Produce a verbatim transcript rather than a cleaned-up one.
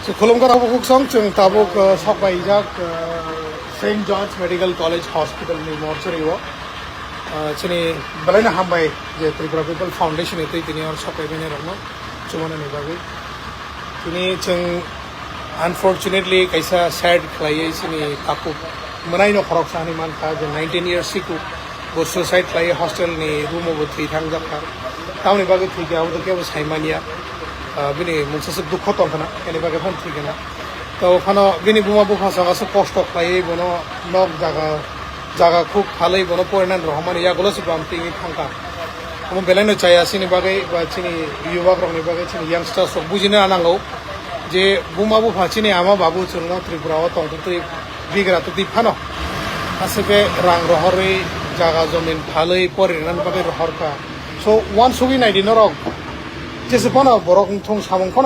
So, khulumkha rok bukhuk song, chwng tabuk, uh, sok bai jak, uh, Saint George Medical College Hospital ni mortuary o. Uh, chini belai no hambai je Tripura People Foundation ni twi tini or sok bai mani rok no chumani ni bagwi. Tini chwng unfortunately kaisa sad khlaiwi chini takhuk mwnai no khoroksa hinwi mankha je nineteen years siku bo suicide khlaiwi hostel ni room o bo thwi thang jakha. Tamoni bagwi thwi khe abo to kebo sai manya. Ah, bini mungsa se dukho tong khna, kene bagwi phano thwi khna. To phano bini buma bupha song aswk kosto khlaiwi bono nok jaga, jaga khuk phalwi bono porinani rohormani yagulo se bam tingwi thangkha. Omo belai no chaya chini bagwi ba chini yubak rokni bagwi chini youngsters rok bujina nango je buma bupha chini ama babu chwngno Tripura o tongtwtwi bigra twtwi phano aswk khe rang rohorwi jaga jomin phalwi porinani bagwi rohorkha. So, uansugwi naidi norok, jese phano borok wngthung samung phano